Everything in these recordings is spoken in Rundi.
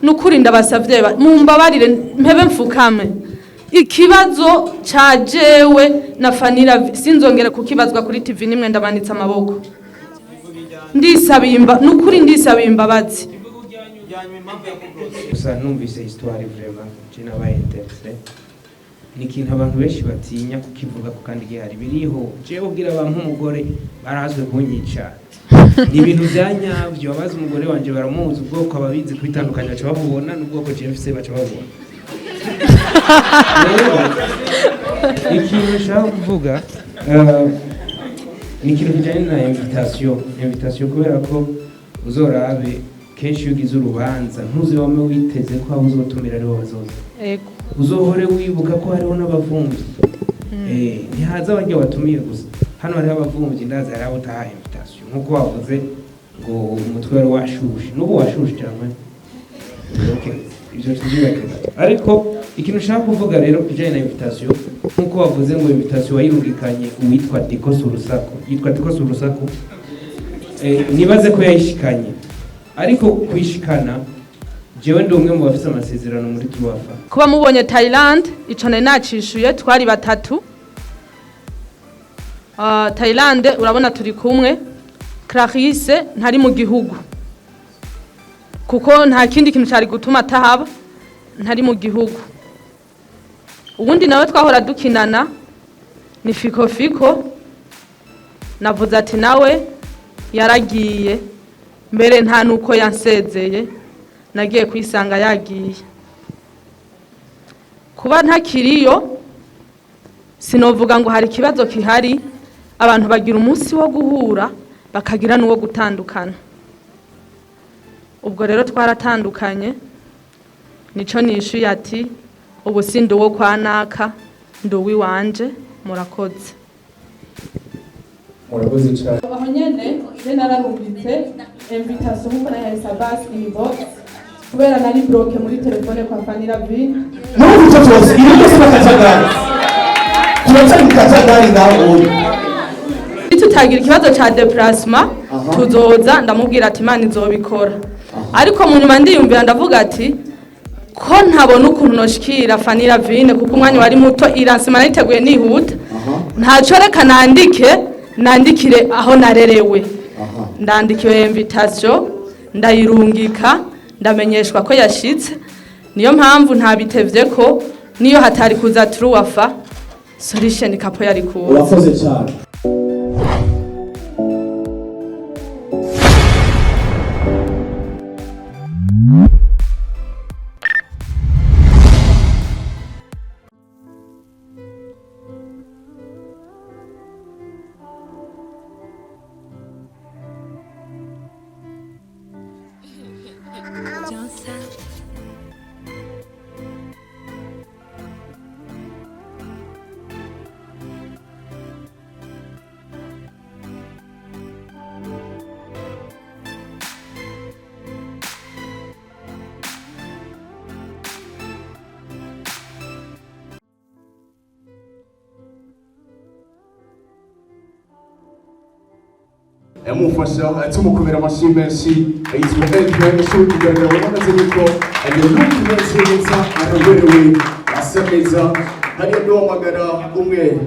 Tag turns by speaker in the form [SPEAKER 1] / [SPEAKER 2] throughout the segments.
[SPEAKER 1] Nukuri ndabasavye, mumbabarire mpebe mfukame. Ikibazo ca jewe na Fanira sinzongera kukibazwa kuri TV nimwe. Ndamanitse amaboko, ndisabiye nukuri ndisabiye imbabazi.
[SPEAKER 2] Gusa numvise histoire, vraiment je nabaye intéressé. Ni ikintu abantu benshi batinya kukivuga ko kandi gihari, biriho. Jewe ubwira abantu umugore barazwe kunyica, ni ibintu bya nyabyo. Abazi umugore wanje baramuzi, ubwoko ababizi kubitandukanya baca babubona, n'ubwoko jewe mfise baca babubona. Rero ikintu nshaka kuvuga ni ikintu kijyanye na invitation. Invitation, kubera ko uzorabe kenshi iyo ugize urubanza, ntuzi wame witeze ko abo uzotumira aribo bazoza. Uzohore wibuka ko hariho n'abavumvyi. Ntihaza abarya watumiye gusa. Hano hariho abavumvyi, ndazi hariho abo utahaye invitation. Nk'uko wavuze ngo umutwe wari washushe, n'ubu washushe cyane. Okay, ivyo tuvyibagire. Ariko ikintu ushaka kuvuga rero ku kijyanye na invitation, nk'uko wavuze ngo invitation wayirungikanye uwitwa Dikosi Urusaku, yitwa Dikosi Urusaku, nibaze ko yayishikanye. Ariko kuyishikana, jewe ndi umwe mu bafise amasezerano muri Tuwafa.
[SPEAKER 1] Kuba mubonye Thailand, ico nari nacishuye, twari batatu. Thailand urabona turi kumwe. Clarisse ntari mu gihugu, kuko nta kindi kintu cyari gutuma atahaba, ntari mu gihugu. Ubundi nawe twahora dukinana ni Fiko. Fiko navuze ati nawe yaragiye mbere, nta nuko yansezeye, nagiye kwisanga yagiye. Kuba ntakiriyo, sinovuga ngo hari ikibazo kihari. Abantu bagira umunsi wo guhura, bakagira n'uwo gutandukana. Ubwo rero twaratandukanye. Nico nishuye ati ubu si ndi uwo kwa naka, ndi uw'iwanje. Murakoze.
[SPEAKER 3] Murakoze cyane.
[SPEAKER 1] Aho nyene je nararungitse invitation nkuko nayihaye Sabas inbox, kubera nari bloqué muri telefone kwa Fanira V.
[SPEAKER 4] N'ubu icyo cyose, ibi byose n'akajagari, turacyari mu kajagari ngaho uri.
[SPEAKER 1] Tutagira ikibazo ca déplacement, tuzoza. Ndamubwira ati Imana izobikora. Ariko mu nyuma ndiyumvira, ndavuga ati ko ntabona ukuntu noshikira Fanira Vine, kuko umwanya wari muto, iransima nariteguye nihuta, ntaco, reka nandike, nandikire aho narerewe. Ndandikiwe invitation, ndayirungika, ndamenyeshwa ko yashitse. Niyo mpamvu ntabitevye ko niyo hatari kuza Truwafa Solution Couple yari kuza.
[SPEAKER 4] Urakoze cyane.
[SPEAKER 5] Johnson.
[SPEAKER 3] Yamufasha tumukomera amashyi menshi. Yitwa Edwin, ashoboye kugaragara, ubona neza yuko agira look imeze neza, araberewe, asa neza. Hariya duhamagara umwe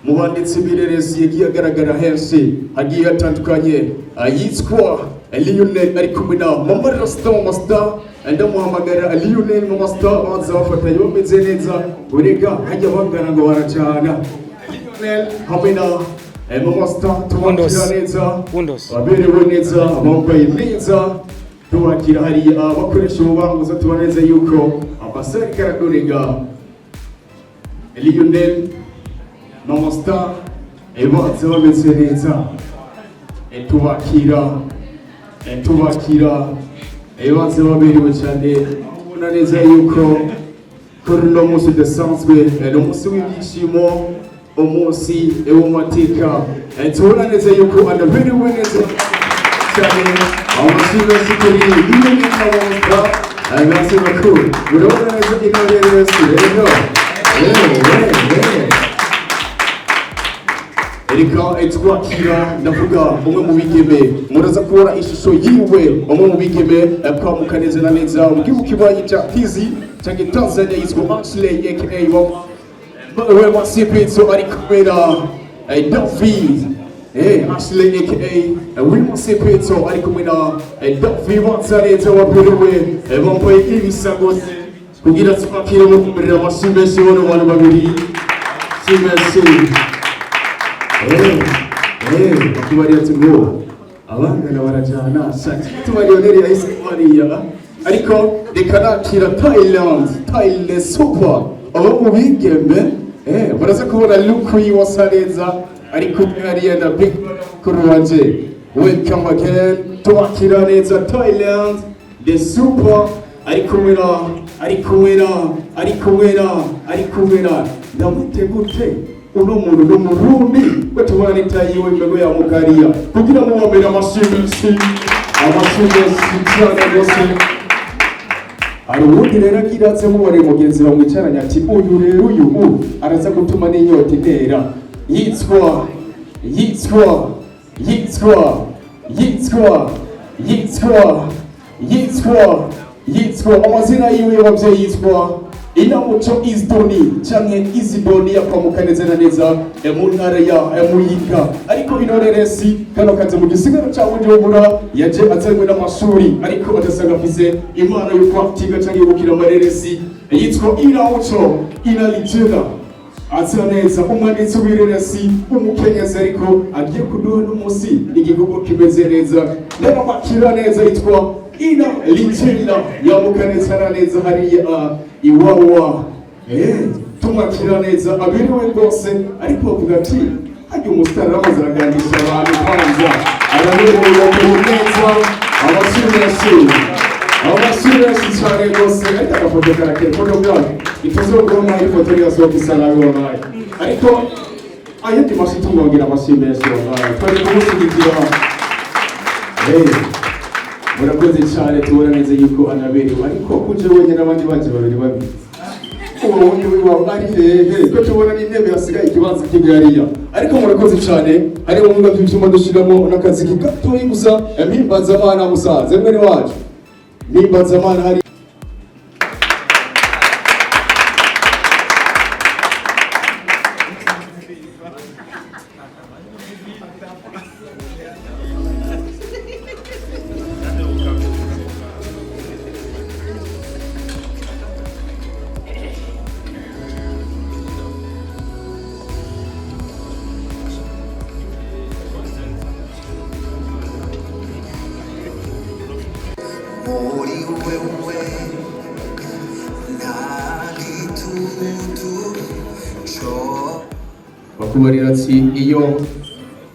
[SPEAKER 3] mu banditsi b'ireresi yagiye agaragara henshi hagiye hatandukanye, yitwa Lionel, ari kumwe na Mama Rasta, Mama Star. Ndamuhamagara Lionel, Mama Star, baza bafatanye bameze neza. Urega hajya bangana ngo baracana. Lionel hamwe na Mama Star, tubakira neza, baberewe neza, bambaye neza, tubakira hariya bakoresha ububanguza. Tubona neza yuko amasarika aradorega. Lionel, Mama Star, baza bameze neza. Tubakira, tubakira, baza baberewe cyane. Ubona neza yuko kuri uno munsi udasanzwe, ni umunsi w'ibyishimo, umunsi w'amateka. Tubona neza yuko anaberewe neza cyane. Amashyi menshi kuri Lionel na Mama Star. Merci beaucoup. Urabona neza intore yose rero. Reka twakira, ndavuga umwe mu bigeme, muraza kubona ishusho yiwe, umwe mu bigeme kwamuka neza na neza mu gihugu kibanyi cya Tizi cyangwa Tanzania, yitwa Ashley aka Wema Sepetu, ari kumwe na David. Ashley aka Wema Sepetu ari kumwe na David Wanzarete waperewe, bambaye ibisa rwose kugira twakire mukumurira amashyi menshi bano bantu babiri. Amashyi menshi. Bakubariye ati ngo abangana barajyana, shati tubariyoneri yahise bariya. Ariko reka nakira Thailand, Thailand super, abo mu bigeme, baraza kubona look yiwe, asa neza, ari kumwe hariya na big mukuru wanje. Welcome again, tubakira neza Thailand the super, ari kumwe na ari kumwe na ari kumwe na ari kumwe na ndamute gute uno muntu? Ni Umurundi ko tubona n'itayi yiwe imego ya mukariya, kugira ngo bamere amashyi menshi, amashyi menshi cyane rwose. Hari uwundi rero agira aze, mubare mugenzi bamwicaranye ati uyu rero, uyu u araza gutuma n'inyota intera. Yitwa amazina yiwe y'ababyeyi, yitwa Inamuco Isdoni canke Isidoni, yakwamuka neza na neza mu ntara ya Muyinga, ariko inoreresi kano kazi mu gisigara ca Bujumbura. Yaje azanywe n'amashuri, ariko adasanga afise impano yo kwaktiga canke yo gukina amareresi. Yitwa Inamuco Inalijena, asa neza, umwanditsi w'ireresi, umukenyezi, ariko agiye kuduha n'umunsi igihugu kimeze neza. Ndabakira neza, yitwa Ina Litila, yamuka neza na neza hariya iwawa. Tumwakira neza, aberewe rwose, ariko bavuga ati hajya umusitari aramaze araganisha abantu kwanza, araberewe, yakoze neza. Amashyi menshi, amashyi menshi cyane rwose. Ariko agafoto karakera, photographe ituzoguha ifoto yasohoka isa nabi wallahi, ariko ayandi mashyi tumwongera amashyi menshi wallahi, twari kumushyigikira. Murakoze cyane, tubona neza yuko anaberewe, ariko kuje wenyine, abandi baje babiri babiri, uwo wundi wawe ari hehe, ko tubona n'intebe hasigaye ikibanza kimwe hariya? Ariko murakoze cyane. Hari mu bibuga by'ibyuma dushyiramo n'akaziki gatoyi gusa. Mpimbazamana, musaza mwene wacu, mpimbazamana hari.
[SPEAKER 5] Muri wewe nta gitutu cyo
[SPEAKER 3] Bakubarira ati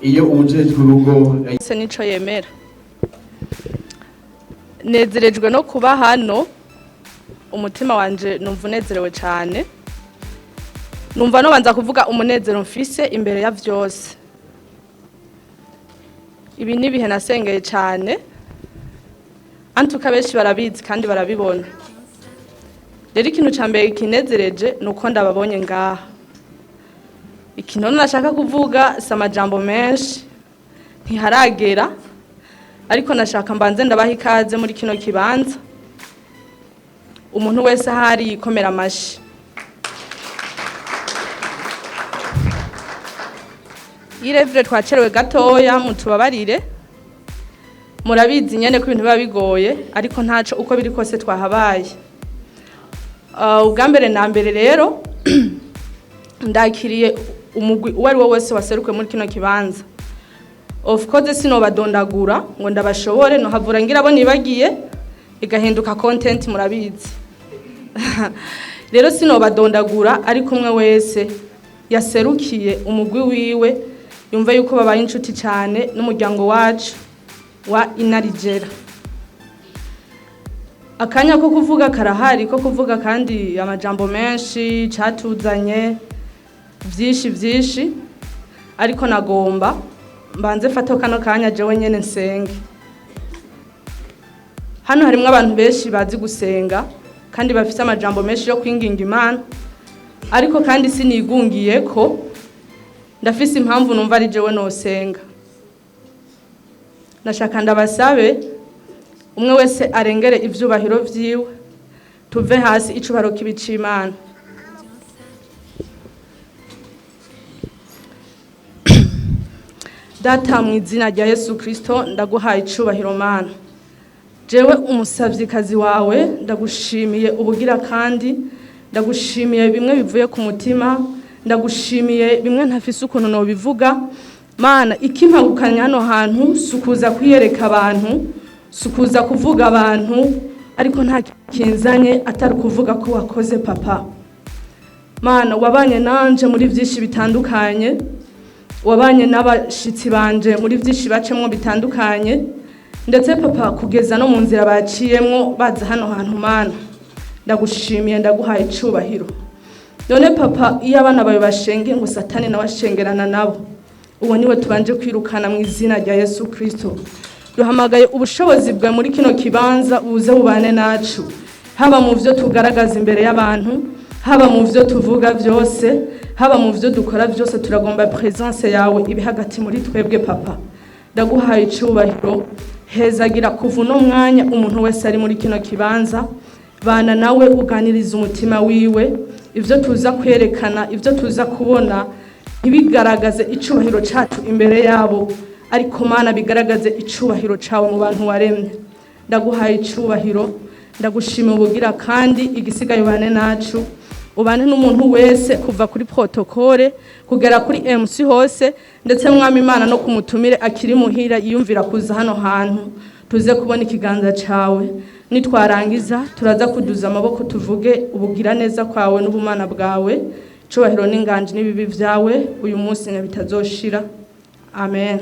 [SPEAKER 3] iyo uwujejwe urugo
[SPEAKER 1] Se nico yemera. Nezerejwe no kuba hano, umutima wanje numva unezerewe cyane, numva nobanza kuvuga umunezero mfise imbere ya vyose. Ibi ni ibihe nasengeye cyane, antuka benshi barabizi kandi barabibona. Rero ikintu ca mbere kinezereje ni uko ndababonye ngaha. Ikintu nashaka kuvuga si amajambo menshi, ntiharagera, ariko nashaka mbanze ndabaha ikaze muri kino kibanza. Umuntu wese ahari yikomera amashi. Irevure twacerewe gatoya, mutubabarire, murabizi nyene ko ibintu biba bigoye, ariko ntaco, uko biri kose twahabaye. Ubwa mbere na mbere rero ndakiriye umugwi uwo ari wo wese waserukiye muri kino kibanza. Of course sinobadondagura ngo ndabashobore, nohavura ngira abo nibagiye igahinduka content, murabizi. Rero sinobadondagura, ariko umwe wese yaserukiye umugwi wiwe yumva yuko babaye inshuti cyane n'umuryango wacu wa Inarijera. Akanya ko kuvuga karahari, ko kuvuga kandi amajambo menshi catuzanye byinshi byinshi, ariko nagomba mbanze fato kano kanya jewe nyene nsenge. Hano harimwo abantu benshi bazi gusenga kandi bafise amajambo menshi yo kwinginga Imana, ariko kandi sinigungiye ko. Ndafise impamvu numva ari jewe nosenga. Nashaka ndabasabe umwe wese arengere ivyubahiro vyiwe, tuve hasi, icubahiro kibe ic'Imana. Data, mu izina rya Yesu Kristo, ndaguhaye icubahiro Mana. Jewe umusavyikazi wawe ndagushimiye ubugira kandi ndagushimiye bimwe bivuye ku mutima, ndagushimiye bimwe ntafise ukuntu nobivuga. Mana, ikimpagukanya hano hantu sukuza kwiyereka abantu, sukuza kuvuga abantu, ariko nta kinzanye atari kuvuga ko wakoze, Papa. Mana, wabanye nanje muri byinshi bitandukanye, wabanye n'abashitsi banje muri byinshi bacemwo bitandukanye, ndetse Papa, kugeza no mu nzira baciyemwo baza hano hantu. Mana, ndagushimiye, ndaguhaye icubahiro. None Papa, iyo abana bawe bashenge ngo Satani nawe ashengerana nabo, uwo niwe tubanje kwirukana mu izina rya Yesu Kristo. Duhamagaye ubushobozi bwawe muri kino kibanza, buze bubane nacu, haba mu byo tugaragaza imbere y'abantu, haba mu byo tuvuga byose, haba mu byo dukora byose. Turagomba présence yawe ibe hagati muri twebwe. Papa, ndaguhaye icubahiro. Hezagira kuva uno mwanya umuntu wese ari muri kino kibanza, bana nawe, uganiriza umutima wiwe. Ibyo tuza kwerekana, ibyo tuza kubona, ntibigaragaze icubahiro cacu imbere yabo, ariko Mana, bigaragaze icubahiro cawe mu bantu waremye. Ndaguhaye icubahiro, ndagushima ubugira kandi. Igisigaye ubane nacu, ubane n'umuntu wese kuva kuri protocole kugera kuri MC hose, ndetse Mwami Imana, no kumutumire akiri muhira yiyumvira kuza hano hantu, tuze kubona ikiganza cawe. Nitwarangiza turaza kuduza amaboko tuvuge ubugira neza kwawe n'ubumana bwawe. Icubahiro n'inganji n'ibibi vyawe uyu munsi na bitazoshira. Amen.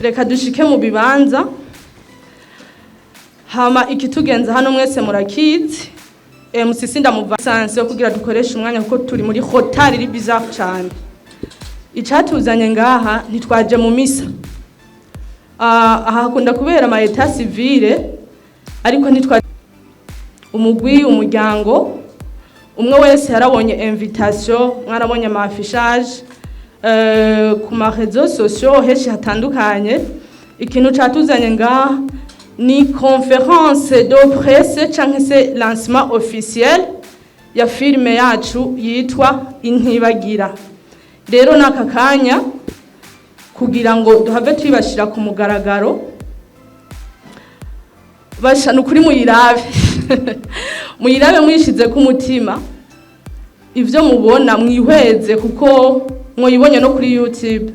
[SPEAKER 1] Reka dushike mu bibanza. Hama ikitugenza hano mwese murakizi. MC ndamuva sanse yo kugira dukoreshe umwanya, kuko turi muri retard iri bizarre cyane. Icatuzanye ngaha, ntitwaje mu misa. Aha hakunda kubera ama état civil, ariko ntitwa umugwi umuryango umwe wese yarabonye invitation, mwarabonye ama affichage ku ma réseaux sociaux henshi hatandukanye. Ikintu catuzanye ngaha ni conférence de presse canke se lancement officiel ya filme yacu yitwa Intibagira. Rero n'aka kanya kugira ngo duhave tuyibashira ku mugaragaro. Basha, nukuri muyirabe, muyirabe mwishize ku mutima. Ivyo mubona mwihweze, kuko mwibonye no kuri YouTube.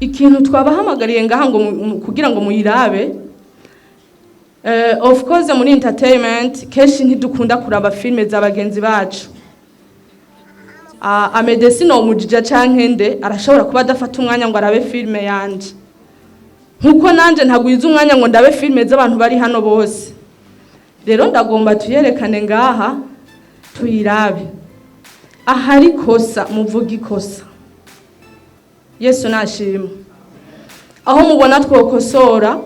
[SPEAKER 1] Ikintu twabahamagariye ngaha ngo kugira ngo muyirabe, of course muri entertainment kenshi ntidukunda kuraba filme za bagenzi bacu. Amedesi no mujija canke nde arashobora kuba adafata umwanya ngo arabe filme yanje, nkuko nanje ntagwiza umwanya ngo ndabe filme z'abantu bari hano bose. Rero ndagomba tuyerekane ngaha, tuyirabe. Ahari kosa muvuga ikosa. Yesu nashima. Aho mubona twokosora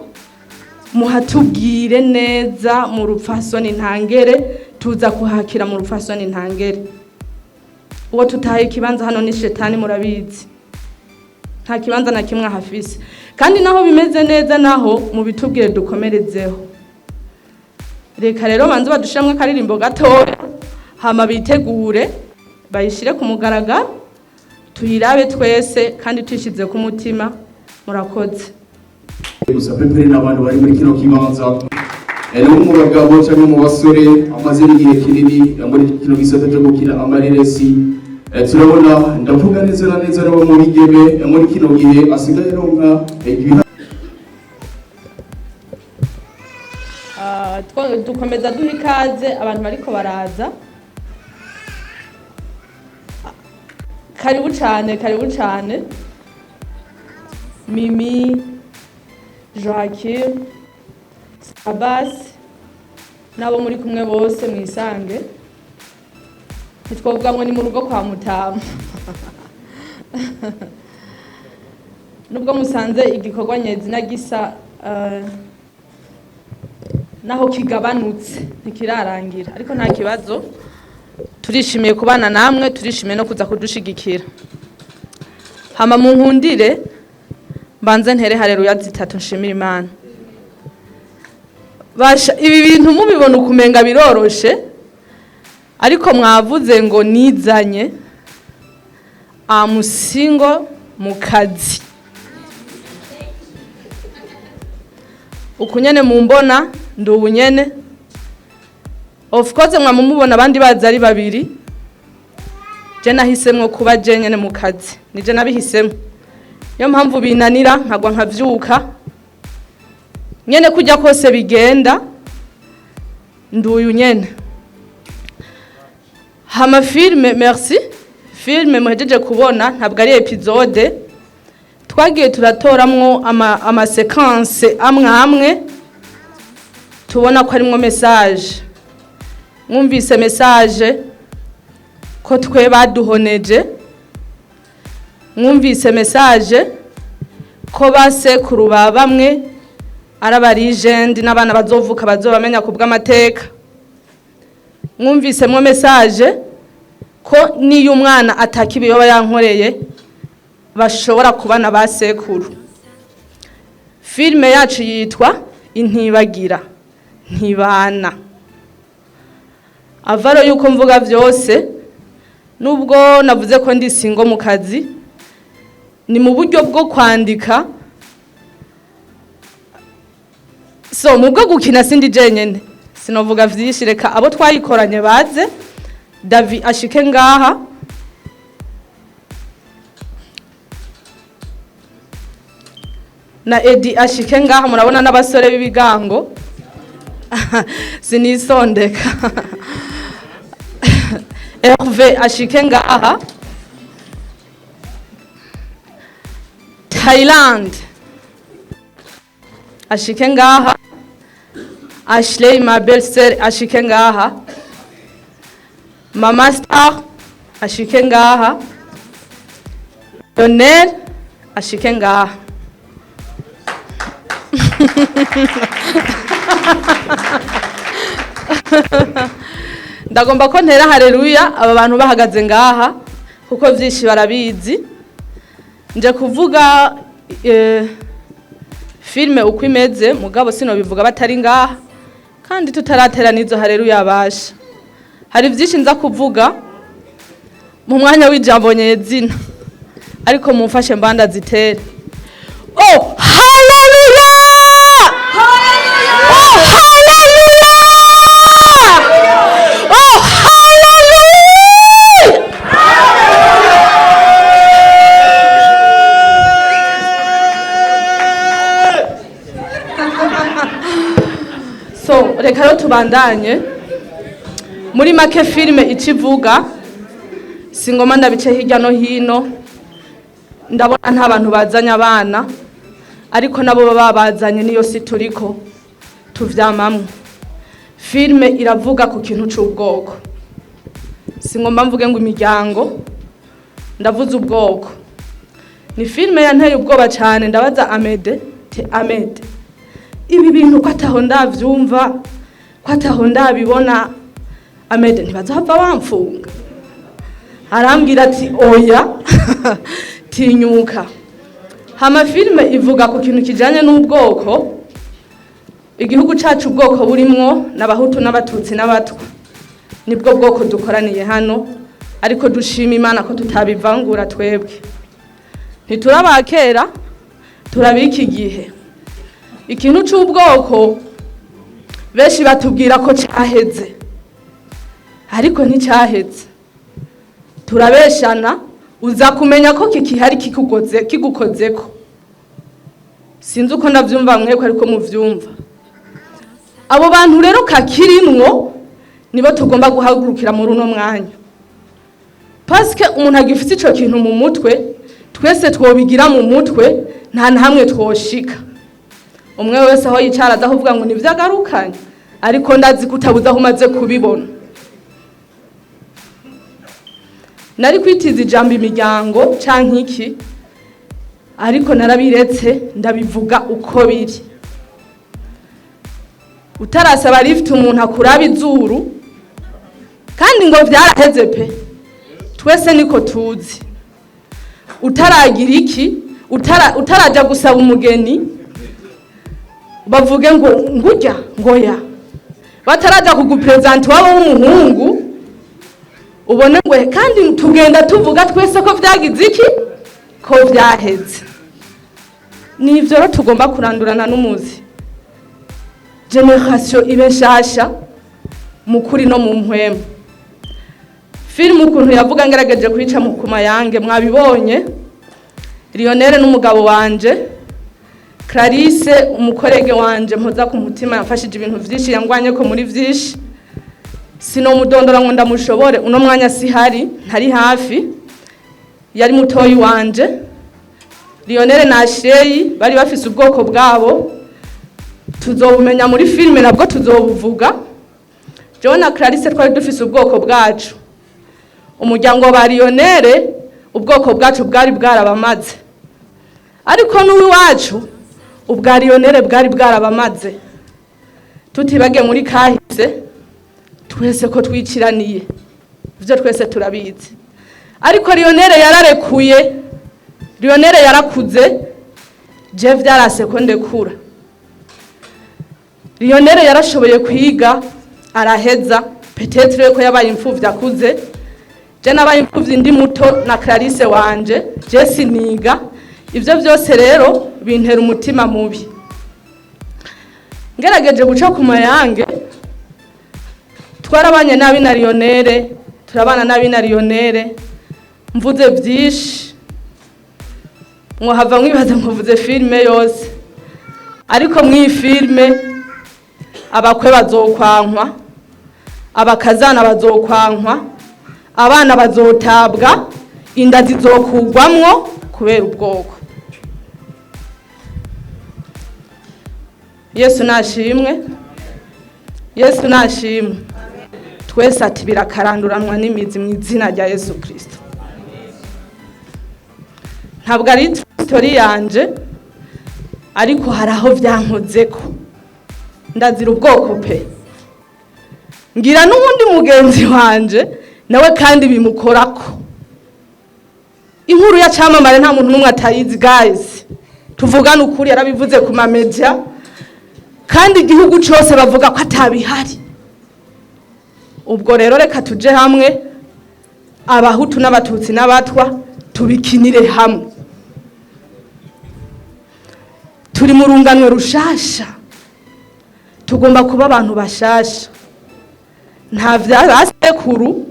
[SPEAKER 1] muhatubwire neza mu rupfasoni ntangere, tuza kuhakira mu rupfasoni ntangere. Uwo tutaye ikibanza hano ni Shetani, murabizi, nta kibanza na kimwe ahafise. Kandi naho bimeze neza naho mubitubwire dukomerezeho. Reka rero banze badushiramwo akaririmbo gatoya, hama bitegure bayishire ku mugaragaro, tuyirabe twese kandi tuyishize ku mutima. Murakoze.
[SPEAKER 3] Gusa pepere n'abantu bari muri kino kibanza, no mu bagabo cyangwa mu basore amaze n'igihe kinini muri kino gisata cyo gukina amareresi. Turabona, ndavuga neza na neza n'abo mu bigeme, muri kino gihe asigaye aronka
[SPEAKER 1] Dukomeza duha ikaze abantu bariko baraza. Karibu cyane, karibu cyane. Mimi, Joaquim, Sabas n'abo muri kumwe bose, mwisange. Ntitwavuga ngo ni mu rugo kwa Mutamu, nubwo musanze igikorwa nyezina gisa naho kigabanutse, ntikirarangira, ariko nta kibazo. Turishimiye kubana namwe, turishimiye no kuza kudushigikira. Hama munkundire mbanze ntere haleluya zitatu nshimira Imana. Basha, ibi bintu mubibona ukumenga biroroshe, ariko mwavuze ngo nizanye amusingo mu kazi. Ukunyene mumbona ndi ubunyene. Of course mwamumubona abandi baza ari babiri, je nahisemwo kuba je nyene mu kazi, nije nabihisemo. Niyo mpamvu binanira nkagwa nkavyuka nyene, kujya kose bigenda nduyu nyene. Hama film, merci, film muhejeje kubona ntabwo ari épisode, twagiye turatoramwo ama séquence amwe amwe tubona ko arimwo message. Mwumvise message ko twe baduhoneje, mwumvise message ko basekuru ba bamwe ari aba legend n'abana bazovuka bazobamenya ku bw'amateka. Mwumvisemwo message ko niyo umwana ataka ibiyoba yankoreye bashobora kubana ba sekuru. Filime yacu yitwa Intibagira Ntibana. Avaro yuko mvuga vyose, nubwo navuze ko ndi single mu kazi, ni mu buryo bwo kwandika, so mu bwo gukina sindi jenyene, sinovuga vyinshi, reka abo twayikoranye baze. Davi ashike ngaha, na Edi ashike ngaha. Murabona n'abasore b'ibigango sinisondeka. Hervé ashike ngaha. Thailand ashike ngaha. Ashley ma belle-sœur ashike ngaha. Mama Star ashike ngaha. Lionel ashike ngaha. Ndagomba ko ntera haleluya aba bantu bahagaze ngaha kuko vyinshi barabizi. Nje kuvuga filme uko imeze, mugabo sino bivuga batari ngaha kandi tutaratera nizo haleluya basha. Hari vyinshi nza kuvuga mu mwanya w'ijambo nyezina, ariko mumfashe mbanda zitere. Oh haleluya! Oh haleluya! Oh haleluya! So reka rero tubandanye. Muri make filime ikivuga, singoma ndabice hirya no hino, ndabona nta bantu bazanye abana, ariko nabo baba bazanye niyo si turiko tuvyamamwe. Filime iravuga ku kintu c'ubwoko, singomba mvuge ngo imiryango, ndavuze ubwoko. Ni filime yanteye ubwoba cyane. Ndabaza Amede, te Amede, ibi bintu ko ataho ndavyumva, ko ataho ndabibona, Amede ntibazohava bamfunga? Arambwira ati oya, tinyuka. Hama filime ivuga ku kintu kijanye n'ubwoko. Igihugu cacu ubwoko burimwo n'abahutu n'abatutsi n'abatwa, nibwo bwoko dukoraniye hano, ariko dushima Imana ko tutabivangura. Twebwe ntiturabakera, turabika igihe. Ikintu c'ubwoko benshi batubwira ko caheze, ariko nticyaheze, turabeshana. Uza kumenya ko kikihari kikugoze kigukozeko. Sinzi uko ndavyumva mwebwe, ariko muvyumva. Abo bantu rero kakirimwo nibo tugomba guhagurukira muri uno mwanya, paske umuntu agifite ico kintu mu mutwe, twese twobigira mu mutwe, nta na hamwe twoshika. Umwe wese aho yicara aza kuvuga ngo nivyo agarukanye, ariko ndazi ko utabuze aho umaze kubibona. Nari kwitiza ijambo imiryango canke iki, ariko narabiretse ndabivuga uko biri. Utarasaba lift umuntu akuraba izuru Kandi ngo vyaraheze pe, twese niko tuzi. Utaragira iki, utaraja gusaba umugeni, bavuge ngo ngurya ngo ya, bataraja kugupresenta iwabo w'umuhungu, ubone ngo. Kandi tugenda tuvuga twese ko vyagize iki, ko vyaheze. Ni ivyo rero tugomba kurandurana n'umuzi, génération ibe nshasha mu kuri no mu mpwemu. Filime ukuntu yavuga, ngerageje kuyica mu kuma yange, mwabibonye. Lionel n'umugabo wanje, Clarisse umukorege wanje mpoza ku mutima, yamfashije ibintu vyinshi, yangwanye ko muri vyinshi, sinomudondora ngo ndamushobore. Uno mwanya sihari, ntari hafi, yari mutoyi wanje. Lionel na Sheyi bari bafise ubwoko bwabo, tuzobumenya muri filime, nabwo tuzobuvuga. Jewe na Clarisse twari dufise ubwoko bwacu. Umuryango wa Lionel, ubwoko bwacu bwari bwarabamaze, ariko n'uwiwacu ubwa Lionel bwari bwarabamaze. Tutibage muri kahise twese ko twiciraniye, ivyo twese turabizi. Ariko Lionel yararekuye, Lionel yarakuze, je vyarase ko ndekura. Lionel yarashoboye kwiga araheza, peut-être ko yabaye imfuvyi akuze. Je nabaye imfuvyi ndi muto na Clarisse wanje, je siniga. Ivyo vyose rero bintera umutima mubi. Ngerageje guca ku mayange, twarabanye nabi na Lionel, turabana nabi na Lionel. Mvuze vyinshi mwohava mwibaza nkuvuze filime yose, ariko mw'iyi filime abakwe bazokwankwa, abakazana bazokwankwa, abana bazotabwa, inda zizokugwamwo kubera ubwoko. Yesu nashimwe, Yesu nashimwe. Twese ati birakaranduranwa n'imizi mu izina rya Yesu Kristo. Ntabwo ari story yanje, ariko hari aho vyankozeko, ndazira ubwoko pe. Ngira n'uwundi mugenzi wanje nawe kandi bimukorako. Inkuru ya camamare nta muntu n'umwe atayizi, guys, tuvugane ukuri. Yarabivuze ku mamedia, kandi igihugu cose bavuga ko atabihari. Ubwo rero reka tuje hamwe, Abahutu n'Abatutsi n'Abatwa, tubikinire hamwe. Turi mu rungano rushasha, tugomba kuba abantu bashasha. Nta vya basekuru,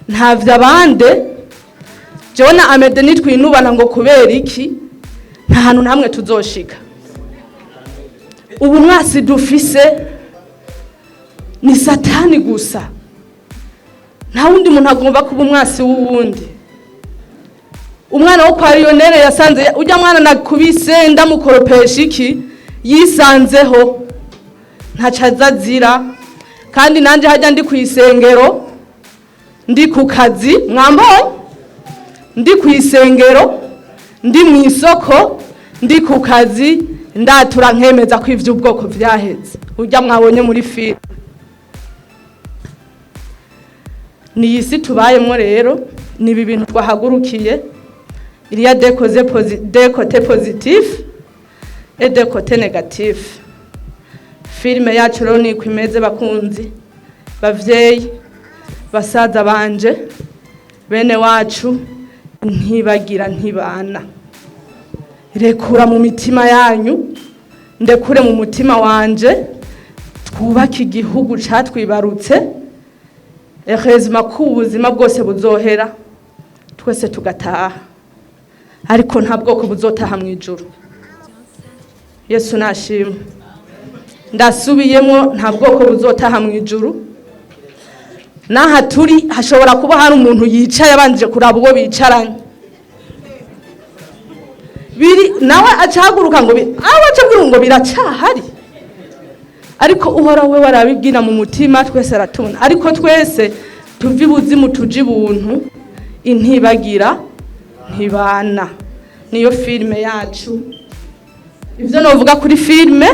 [SPEAKER 1] nta vy'abande. Jewe na Amede nitwinubana ngo kubera iki, nta hantu na hamwe tuzoshika. Ubu mwasi dufise ni Satani gusa, nta wundi muntu agomba kuba umwasi w'uwundi. Umwana wo kwa Lionel yasanze ujya mwana nakubise ndamukoropesha iki, yisanzeho ntaco azazira. Kandi nanje hajya ndi ku isengero, ndi ku kazi, mwamboye ndi ku isengero, ndi mu isoko, ndi ku kazi, ndatura nkemeza ko ivy'ubwoko vyaheze. Ujya mwabonye muri filime, ni iyi si tubayemo. Rero ni ibi bintu twahagurukiye. Il y a des côtés positifs et des côtés négatifs. Filime yacu rero niko imeze, bakunzi, bavyeyi, basaza banje, bene wacu. Ntibagira ntibana. Rekura mu mitima yanyu, ndekure mu mutima wanje, twubake igihugu catwibarutse. Heureusement ko ubuzima bwose buzohera, twese tugataha, ariko nta bwoko buzotaha mu ijuru. Yesu nashimwe. Ndasubiyemo, nta bwoko buzotaha mu ijuru. N'aha turi hashobora kuba hari umuntu yicaye abanje kuraba uwo bicaranye, biri nawe acahaguruka ngo aho acabwira ngo biracahari. Ariko Uhoraho we warabibwira mu mutima, twese aratubona. Ariko twese tuve ibuzimu tuje ibuntu. Intibagira ntibana, niyo filime yacu. Ibyo novuga kuri filime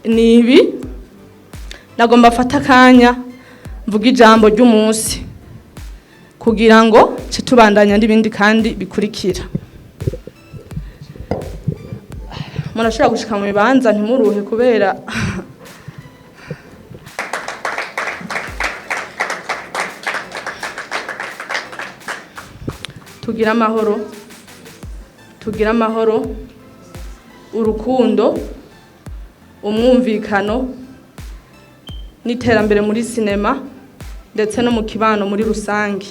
[SPEAKER 1] ni ibi. Nagomba afata akanya mvuga ijambo ry'umunsi. Kugira ngo ce tubandanya n'ibindi kandi bikurikira. Murashobora gushika mu bibanza, ntimuruhe kubera tugira amahoro, tugira amahoro, urukundo, umwumvikano n'iterambere muri sinema ndetse no mu kibano muri rusange.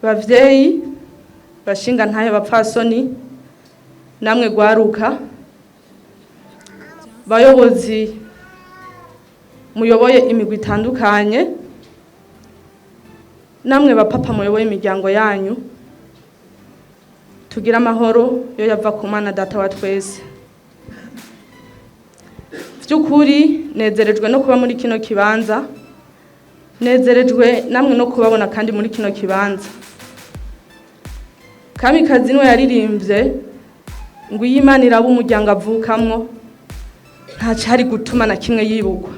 [SPEAKER 1] Bavyeyi, bashinga ntahe, bapfasoni, namwe gwaruka, bayobozi muyoboye imigwi itandukanye, namwe bapapa muyoboye imiryango yanyu, tugira amahoro yo yava ku Mana Data wa twese. By'ukuri nezerejwe no kuba muri kino kibanza, nezerejwe namwe no kubabona kandi muri kino kibanza. Kamikazi niwe yaririmbye ngo iyo Imana iraba umuryango avukamwo, nta cyari gutuma na kimwe yibukwa.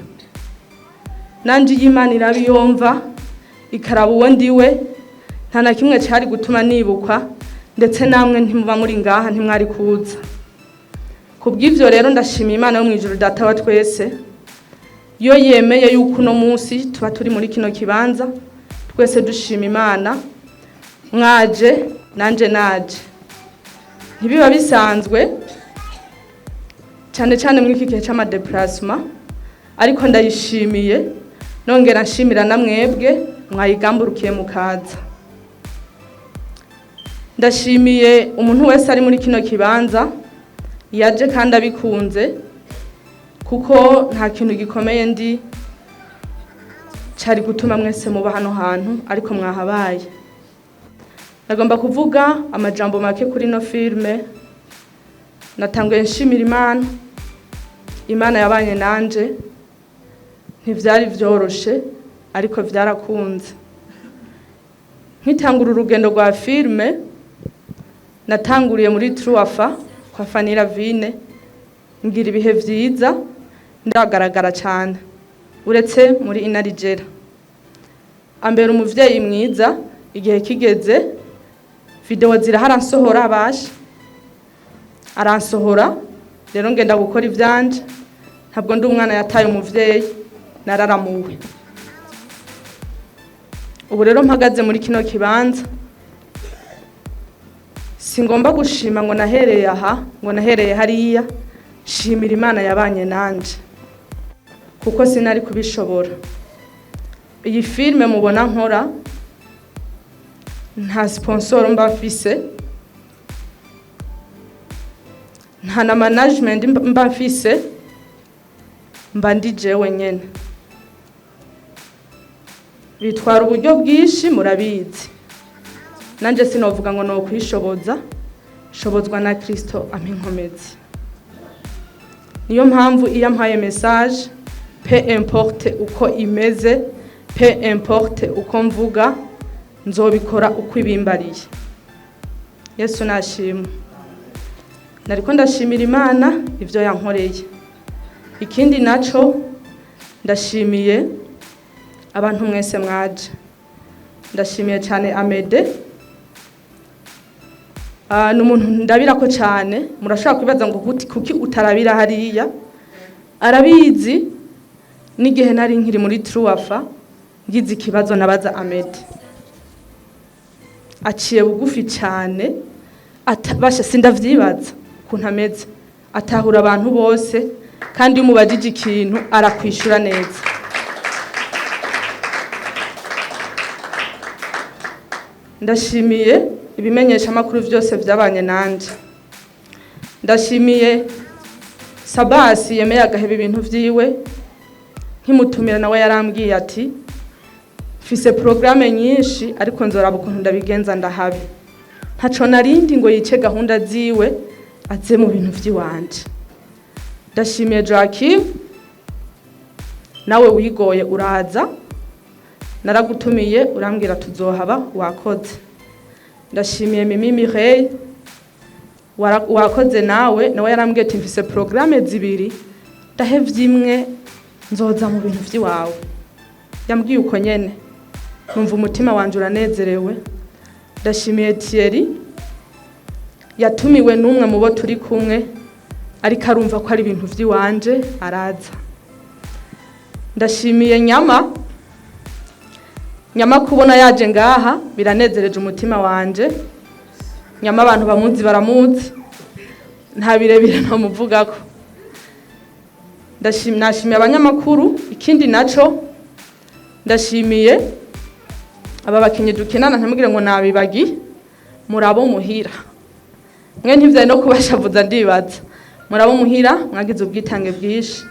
[SPEAKER 1] Nanje iyo Imana iraba iyomva ikaraba uwo ndiwe, nta na kimwe cyari gutuma nibukwa, ndetse namwe ntimuba muri ngaha, ntimwari kuza. Kubw'ivyo rero ndashima Imana yo mu ijuru Data wa twese, yo yemeye yuko uno munsi tuba turi muri kino kibanza twese dushima Imana. Mwaje, nanje naje, ntibiba bisanzwe cyane cyane muri iki gihe c'ama déplacement, ariko ndayishimiye, nongera nshimira na mwebwe mwayigamburukiye mukaza. Ndashimiye umuntu wese ari muri kino kibanza yaje kandi abikunze, kuko nta kintu gikomeye ndi cari gutuma mwese muba hano hantu, ariko mwahabaye. Ndagomba kuvuga amajambo make kuri ino filme. Natanguye nshimira Imana. Imana yabanye nanje, ntivyari vyoroshe ariko vyarakunze. Nkitangura urugendo rwa filme, natanguriye muri Truafa kwa Fanira Vine, ngira ibihe vyiza, ndagaragara cyane uretse muri Inarijera. Ambera umuvyeyi mwiza. Igihe kigeze video zirahara, aransohora, abasha aransohora. Rero ngenda gukora ivyanje. Ntabwo ndi umwana yataye umuvyeyi, nararamuwe. Ubu rero mpagaze muri kino kibanza, singomba gushima ngo nahereye aha, ngo nahereye hariya. Shimira Imana yabanye nanje, kuko sinari kubishobora. Iyi filme mubona nkora, nta sponsor mba mfise, nta na management mba mfise, mba ndi jewe nyene. Bitwara uburyo bwinshi, murabizi. Nanje sinovuga ngo nokwishoboza, shobozwa na Kristo ampa inkomezi. Niyo mpamvu iyo ampaye message, peu importe uko imeze, peu importe uko mvuga, nzobikora uko ibimbariye. Yesu nashimwe. Nariko ndashimira Imana ivyo yankoreye. Ikindi naco, ndashimiye abantu mwese mwaje. Ndashimiye cyane Amede. Ni umuntu ndabirako cyane. Murashobora kwibaza ngo kuki utarabira hariya? Arabizi, n'igihe nari nkiri muri Truafa, ngize ikibazo nabaza Amede. Aciye bugufi cyane, basha sindavyibaza ukuntu ameze. Atahura abantu bose, kandi iyo umubajije ikintu arakwishura neza. Ndashimiye ibimenyesha amakuru vyose vyabanye nanje. Ndashimiye Sabasi yemeye agaheba ibintu vyiwe. Nkimutumira nawe yarambwiye ati mfise programme nyinshi, ariko nzoraba ukuntu ndabigenza ndahabe. Ntaco narindi ngo yice gahunda ziwe aze mu bintu vy'iwanje. Ndashimiye Joachim, nawe wigoye uraza, naragutumiye urambwira tuzohaba, wakoze. Ndashimiye Mimi Mireille, wakoze nawe. Nawe yarambwiye ati mfise programme zibiri. Ndahevye imwe, nzoza mu bintu vy'iwawe. Yambwiye uko nyene, numva umutima wanje uranezerewe. Ndashimiye Thierry, yatumiwe n'umwe mu bo turi kumwe, ariko arumva ko ari ibintu vy'iwanje, araza. Ndashimiye Nyama. Nyama, kubona yaje ngaha biranezereje umutima wanje. Nyama, abantu bamuzi baramuzi, nta birebire ntamuvugako. Nashimiye abanyamakuru. Ikindi naco, ndashimiye aba bakinyi dukinana. Ntamubwire ngo nabibagi, murabo muhira mwe ntivyari no kubashavuza, ndibaza murabo muhira mwagize ubwitange bwinshi.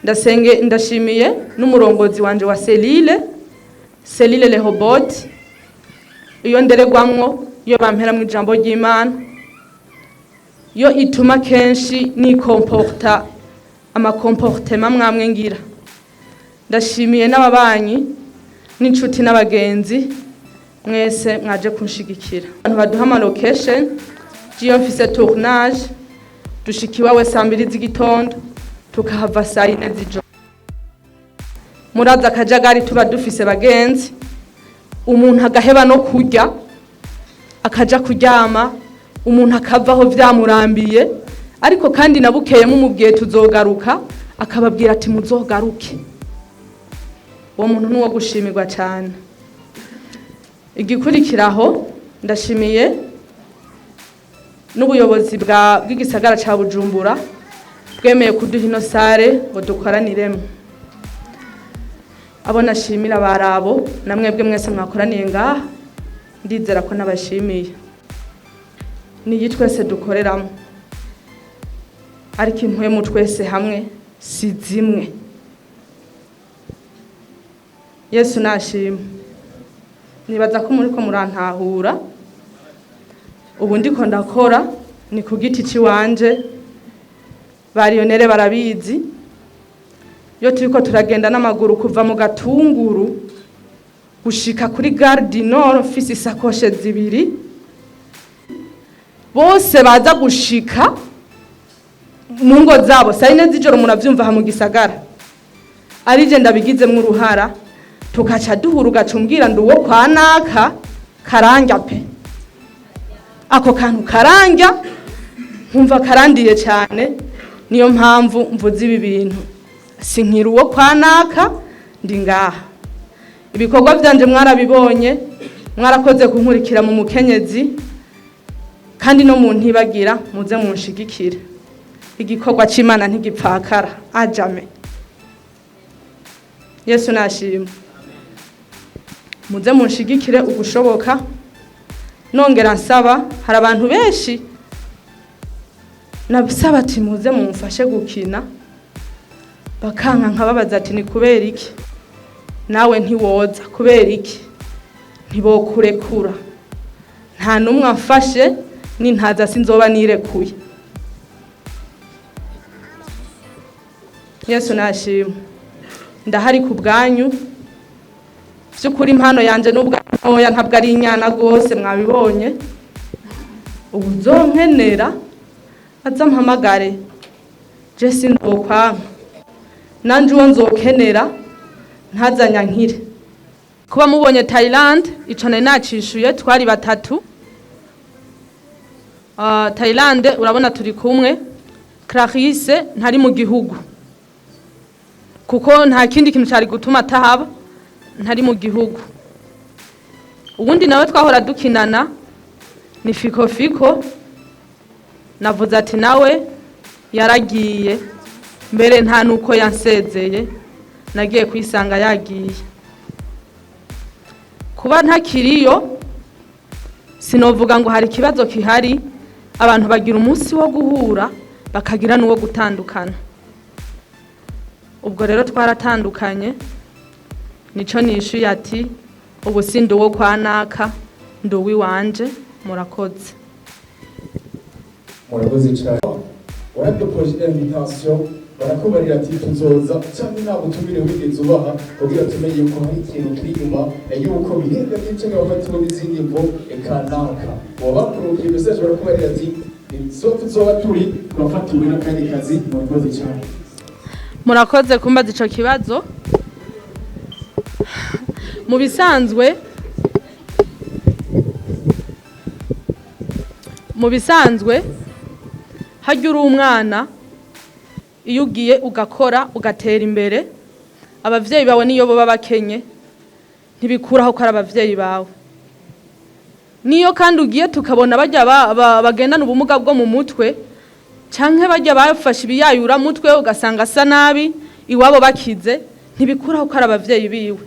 [SPEAKER 1] Ndasenge, ndashimiye n'umurongozi wanje wa cellule Rehobot, iyo nderegwamwo, iyo bampera mu ijambo ry'Imana, yo ituma kenshi nikomporta ama comportement mwamwe ngira. Ndashimiye n'ababanyi n'inshuti n'abagenzi mwese mwaje kunshigikira, abantu baduha ama location. Jiyo mfise tournage, dushika iwawe saa 2 z'igitondo, tukahava saa 4 z'ijoro. Muraza akajagari tuba dufise, bagenzi, umuntu agaheba no kurya, akaja kuryama, umuntu akavaho vyamurambiye. Ariko kandi nabukeye mumubwiye tuzogaruka, akababwira ati muzogaruke. Uwo muntu nuwo gushimirwa cyane. Igikurikiraho, ndashimiye n'ubuyobozi bw'igisagara ca Bujumbura bwemeye kuduha ino salle ngo dukoraniremo. Abo nashimira barabo, na mwebwe mwese mwakoraniye ngaha, ndizera ko nabashimiye. Niyi twese dukoreramo, ariko impwemu twese hamwe si zimwe. Yesu nashima. Nibaza ko muriko murantahura. Ubu ndiko ndakora ni ku giti ciwanje, bariyonere barabizi. Iyo turiko turagenda n'amaguru kuva mu Gatunguru gushika kuri Gare du Nord, mfise isakoshe zibiri, bose baza gushika mu ngo zabo saa 4 z'ijoro. Muravyumva, aha mu gisagara arije ndabigizemwo uruhara, tukaca duhura, ugaca umbwira ndi uwo kwa naka. Karanja pe, ako kantu karanja, nkumva karandiye cyane. Niyo mpamvu mvuze ibi bintu, sinkira uwo kwa naka, ndi ngaha. Ibikorwa byanje mwarabibonye, mwarakoze kunkurikira mu mukenyezi, kandi no mu ntibagira muze munshigikire. Igikorwa c'Imana ntigipfakara ajame. Yesu nashima. Muze munshigikire ugushoboka. Nongera nsaba, hari abantu benshi nabisaba ati muze mumfashe gukina, bakanka. Nkababaza ati ni kubera iki? Nawe ntiwoza kubera iki? Ntibokurekura. Nta n'umwe amfashe, nintaza sinzoba nirekuye. Yesu nashima. Ndahari ku bwanyu by'ukuri. Impano yanjye n'ubwo ntoya, ntabwo ari inyana rwose, mwabibonye. Ubu nzonkenera aza mpamagare, je sinzokwanka. Nanje uwo nzokenera ntazanyankire. Kuba mubonye Thailand, ico nari nacishuye, twari batatu. Thailand urabona turi kumwe. Clarisse ntari mu gihugu, kuko nta kindi kintu cyari gutuma atahaba, ntari mu gihugu. Ubundi nawe twahora dukinana ni Fiko. Fiko navuze ati nawe yaragiye mbere, nta nuko yansezeye, nagiye kwisanga yagiye. Kuba ntakiriyo, sinovuga ngo hari ikibazo kihari. Abantu bagira umunsi wo guhura, bakagira n'uwo gutandukana. Ubwo rero twaratandukanye. Nico nishuye ati ubu si ndi uwo kwa naka, ndi uw'iwanje. Murakoze.
[SPEAKER 3] Murakoze cyane. Waradepoje invitation, barakubarira ati tuzoza, cyangwa nta butumire wigeze ubaha kugira tumenye yuko hari ikintu kiri inyuma, yuko birenga byinshi bafatiwe n'izindi mvo kanaka? Wabakurukiye message, barakubarira ati so tuzoba turi turafatiwe n'akandi kazi? Murakoze cyane.
[SPEAKER 1] Murakoze kumbaza ico kibazo. Mu bisanzwe harya uri umwana, iyo ugiye ugakora ugatera imbere, abavyeyi bawe niyo boba bakenye, ntibikuraho ko ari abavyeyi bawe. Niyo kandi ugiye tukabona bajya bagendana ubumuga bwo mu mutwe canke bajya bafashe ibiyayura mutwe, ugasanga asa nabi, iwabo bakize, ntibikuraho ko ari abavyeyi biwe,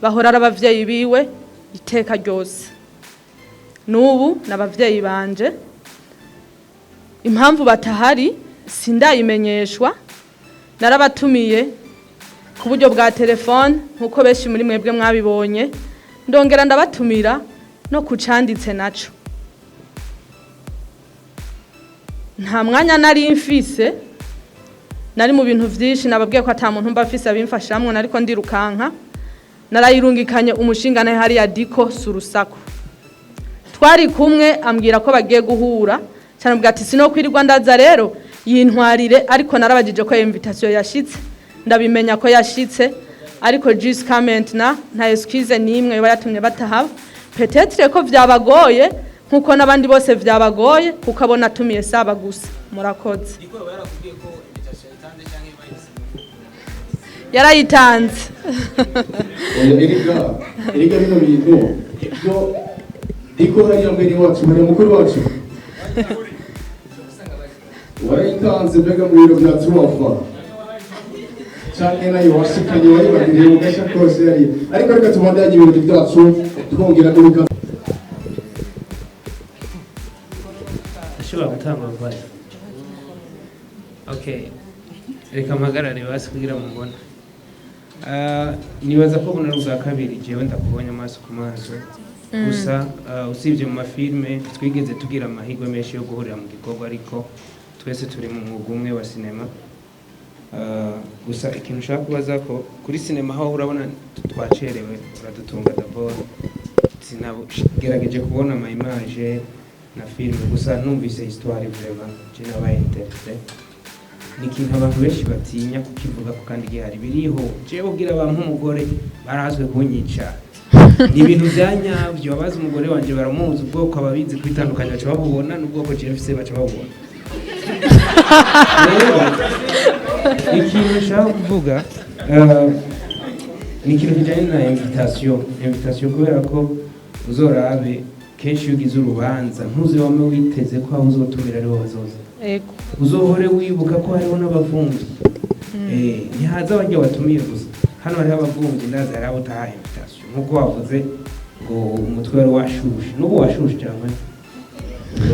[SPEAKER 1] bahora ari abavyeyi biwe iteka ryose. N'ubu n'abavyeyi banje. Impamvu batahari sindayimenyeshwa. Narabatumiye ku buryo bwa telefone nk'uko benshi muri mwebwe mwabibonye, ndongera ndabatumira no ku canditse naco. Nta mwanya nari mfise, nari mu bintu vyinshi. Nababwiye ko ata muntu mba mfise abimfashamwo, nariko ndirukanka. Narayirungikanye umushinga naye hariya Diko Surusaku twari kumwe, ambwira ko bagiye guhura cyane, mbwira ati sino kwirirwa ndaza rero yintwarire. Ariko narabajije ko invitation yashitse, ndabimenya ko yashitse, ariko jusqu'à maintenant nta excuse nimwe yoba yatumye batahaba. Peut-être ko vyabagoye nkuko n'abandi bose vyabagoye, kuko abona atumiye saba gusa. Murakoze. Yarayitanze.
[SPEAKER 3] Oya, erega bino bintu ibyo ndiko hariya mwene wacu, hariya mukuru wacu warayitanze. Mbega mu biro bya tuwafa canke nayo washikanye wayibagiriye mu gashakoshi yari? Ariko reka tubandanye ibirori byacu, twongera duhuka.
[SPEAKER 2] Ashobora gutanga advice. Okay, reka mpagarare basi kugira mubone. Nibaza ko buno ari ubwa kabiri jewe ndakubonye amaso ku maso gusa. Usibye mu mafilme, twigeze tugira amahirwe menshi yo guhurira mu gikorwa, ariko twese turi mu mwuga umwe wa sinema. Gusa ikintu ushaka kubaza ko kuri sinema aho urabona twacerewe, uradutunga. D'abord sinagerageje kubona ama image na filme, gusa numvise histoire, vraiment je nabaye intéressé. Ni ikintu abantu benshi batinya kukivuga ko kandi gihari, biriho. Jewe ubwira abantu nk'umugore barazwe kunyica, ni ibintu bya nyabyo. Abazi umugore wanje baramuzi, ubwoko ababizi kwitandukanya baca babubona, n'ubwoko jewe mfise baca babubona. Rero ikintu nshaka kuvuga ni ikintu kijyanye na invitation, kubera ko uzorabe kenshi iyo ugize urubanza, ntuze wame witeze ko aho uzotumira aribo bazoza. Uzohore wibuka ko hariho n'abavumvyi. Ntihaza abarya watumiye gusa. Hano hariho abavumvyi, ndazi hariho abo utahaye invitation, nk'uko wavuze ngo umutwe wari washushe, n'ubu washushe cyangwa?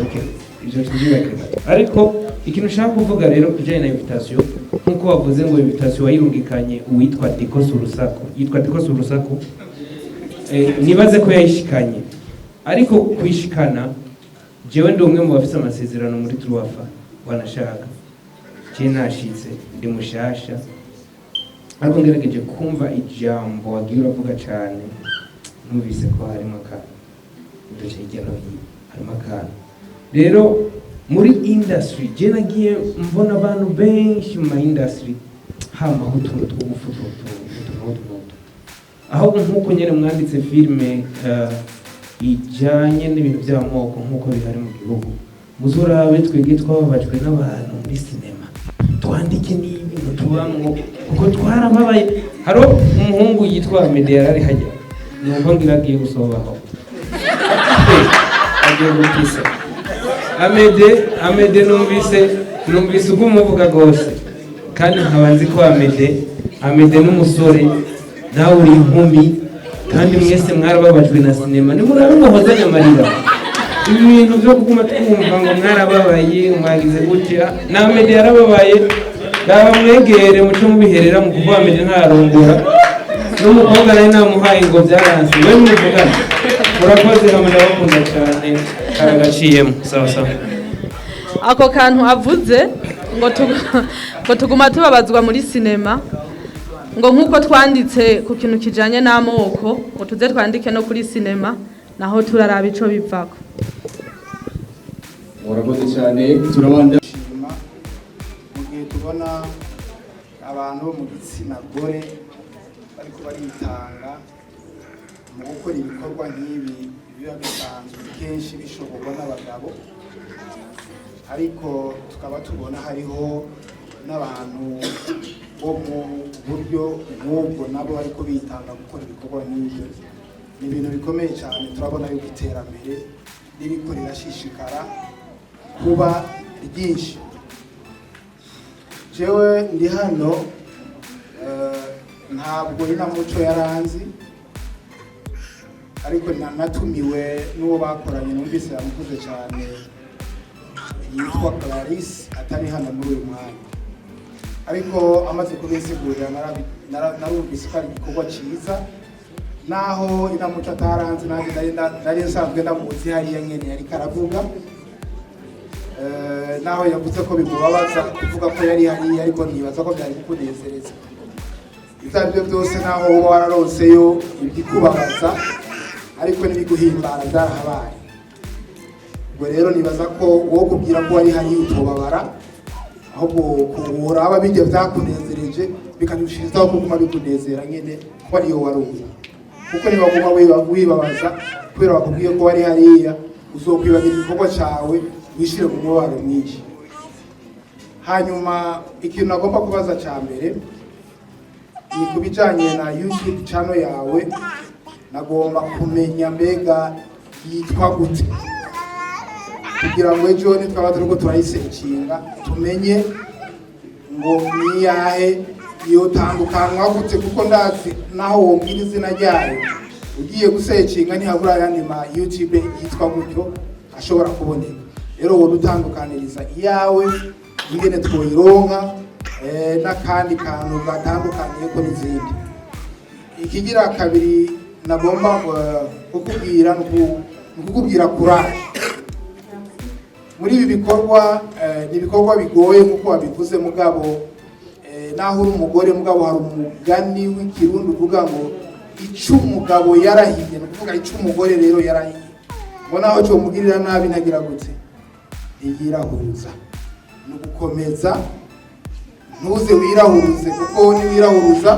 [SPEAKER 2] Okay, ibyo tubyubake gato. Ariko ikintu ushaka kuvuga rero kijyanye na invitation, nk'uko wavuze ngo invitation wayirungikanye uwitwa Dikosi Urusaku, yitwa Dikosi Urusaku, nibaze ko yayishikanye. Ariko kuyishikana, jewe ndi umwe mu bafise amasezerano muri Truwafa, wanashaka je nashitse ndi mushasha, ariko ngerageje kumva ijambo wagiye uravuga cane, numvise ko harimo akantu uduce hirya no hino, harimo akantu. Rero muri industry je nagiye mbona abantu benshi mu ma industry hamaho utuntu two gufuta utuntu n'utu n'utu, ahubwo nk'uko nyene mwanditse filime ijanye n'ibintu by'amoko nk'uko bihari mu gihugu, muzurabe twebwe twababajwe n'abantu muri sinema, twandike n'ibintu tubamwo kuko twarababaye. Hariho umuhungu yitwa Meddy yarari hajya, numva ngira agiye gusobaho, agiye gupisa Amede. Amede numvise uko umuvuga rwose, kandi nkaba nzi ko Amede n'umusore, nawe uri inkumi, kandi mwese mwarababajwe na sinema. Nimurabe muhozanye amarira. Ibi bintu byo kuguma twumva ngo mwarababaye, mwagize gutya, na Amede yarababaye. Raba mwegere muce mubiherera mu kuvuga Amede ntararongora, n'umukobwa nari namuhaye ngo byaranze, we nimuvugane. Murakoze, hamwe ndabakunda cyane, karagaciyemo. Sawa sawa.
[SPEAKER 1] Ako kantu avuze ngo tuguma tubabazwa muri sinema, ngo nk'uko twanditse ku kintu kijanye n'amoko, ngo tuze twandike no kuri sinema, naho turaraba ico bivako.
[SPEAKER 3] Murakoze cyane, turabanda.
[SPEAKER 6] Shima mu gihe tubona Abantu bo mu gitsina gore bariko baritanga mu gukora ibikorwa nk'ibi biba bisanzwe kenshi bishoborwa n'abagabo, ariko tukaba tubona hariho n'abantu bo mu buryo nk'ubwo nabo bariko bitanga gukora ibikorwa nk'ibyo. Ni ibintu bikomeye cyane. Turabona yuko iterambere ririko rirashishikara kuba ryinshi. Jewe ndi hano, ntabwo Inamuco yaranzi, ariko natumiwe n'uwo bakoranye, numvise yamukuze cyane, yitwa Clarisse, atari hano muri uyu mwanya, ariko amaze kubisigurira narumvise ko ari igikorwa cyiza. Naho Inamuco ataranzi, nanjye nari nsanzwe ndamuzi hariya nyene yariko aravuga. Naho yavuze ko bimubabaza kuvuga ko yari hariya, ariko nibaza ko byari kukunezereza. Ibyo ari byo byose, naho uba wararonseyo ibikubabaza, ariko n'ibiguhimbara byarahabaye. Ubwo rero nibaza ko wowe kubwira ko wari hariya utobabara, ahubwo kuraba bijya byakunezereje bikarushirizaho kuguma bikunezera nyine ko ariyo wari uri, kuko niba waguma wibabaza kubera bakubwiye ko wari hariya, uzokwibagira igikorwa cyawe, wishire mu mubabaro mwinshi. Hanyuma ikintu nagomba kubaza cya mbere ni ku bijyanye na YouTube channel yawe. Nagomba kumenya mbega yitwa gute, kugira ngo ejo nitwaba turiko turayisearchinga tumenye ngo niyahe, yotandukanwa gute, kuko ndazi naho wombwira izina ryayo, ugiye gusearchinga ntihabura ayandi ma YouTube yitwa gutyo ashobora kuboneka. Rero wowe utandukaniriza iyawe ingene twoyironka, n'akandi kantu gatandukaniye ko n'izindi. Ikigira kabiri nagomba kukubwira ni ukukubwira courage muri ibi bikorwa. Ni ibikorwa bigoye nk'uko wabivuze, mugabo naho uri umugore, mugabo hari umugani w'Ikirundi uvuga ngo ico umugabo yarahiye, ni ukuvuga ico umugore rero yarahiye, ngo naho cyo mugirira nabi ntagira gute, ntiyirahuza. Ni ugukomeza, ntuze wirahuruze, kuko niwirahuruza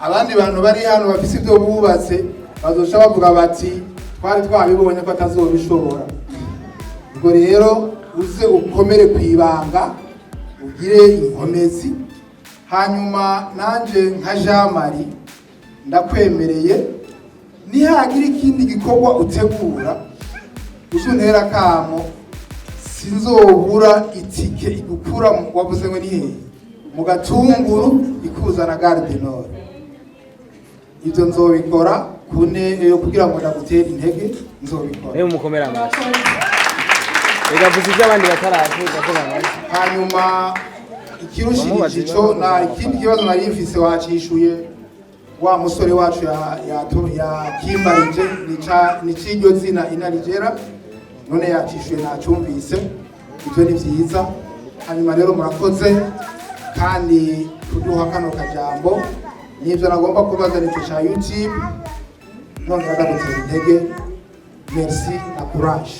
[SPEAKER 6] abandi bantu bari hano bafise ibyo bubatse bazoca bavuga bati: "Twari twabibonye ko atazobishobora." Ubwo rero uze ukomere ku ibanga, ugire inkomezi. Hanyuma nanje nka Jean Marie ndakwemereye, nihagira ikindi gikorwa utegura uzuntera akamo, sinzobura itike igukura wavuze ngo ni hehe, mu Gatunguru, ikuzana Gare du Nord. Ibyo nzobikora kune kugira ngo ndagutere intege, nzobikora.
[SPEAKER 2] Niba umukomera amashyi, reka vuza ibyo abandi bataravuga ko bamaze.
[SPEAKER 6] Hanyuma ikirushirije ico, na ikindi kibazo nari mfise wacishuye, wa musore wacu yakimbarije ni c'iryo zina Inarijera, none yacishuye, nacumvise. Ibyo ni vyiza. Hanyuma rero murakoze kandi kuduha kano kajambo. Nivyo nagomba kubaza, nico ca YouTube, nongera ndagutera intege. Merci na courage.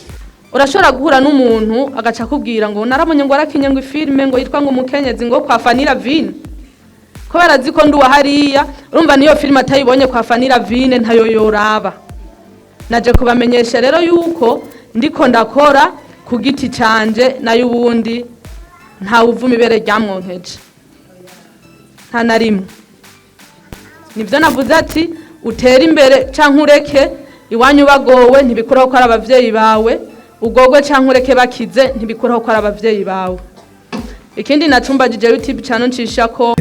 [SPEAKER 1] Urashobora guhura n'umuntu agaca akubwira ngo narabonye ngo warakinye ngo ifilme ngo yitwa ngo Umukenyezi ngo kwa Fanira Vine, kubera azi ko nduwa hariya. Urumva niyo filime atayibonye kwa Fanira Vine ntayo yoraba. Naje kubamenyesha rero yuko ndiko ndakora ku giti canje, nayo ubundi ntawe uvuma ibere ryamwonkeje, nta na rimwe. Nibyo navuze ati utere imbere canke ureke, iwanyu bagowe ntibikuraho ko ari abavyeyi bawe, ugogwe canke ureke bakize ntibikuraho ko ari abavyeyi bawe. Ikindi nacumbagije, YouTube channel ncisha ko.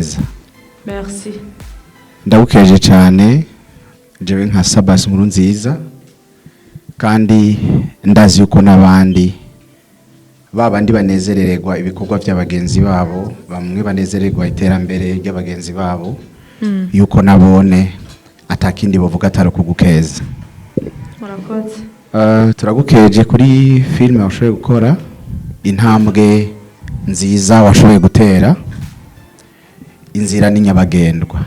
[SPEAKER 1] Merci.
[SPEAKER 7] Ndabukeje cyane jewe nka Sabasi Nkuru Nziza, kandi ndazi yuko n'abandi babandi banezerererwa ibikorwa by'abagenzi babo, bamwe banezererwa iterambere ry'abagenzi babo, yuko nabone atakindi bavuga atari ukugukeza.
[SPEAKER 1] Murakoze.
[SPEAKER 7] Turagukeje kuri filime washoboye gukora, intambwe nziza washoboye gutera, inzira ni nyabagendwa.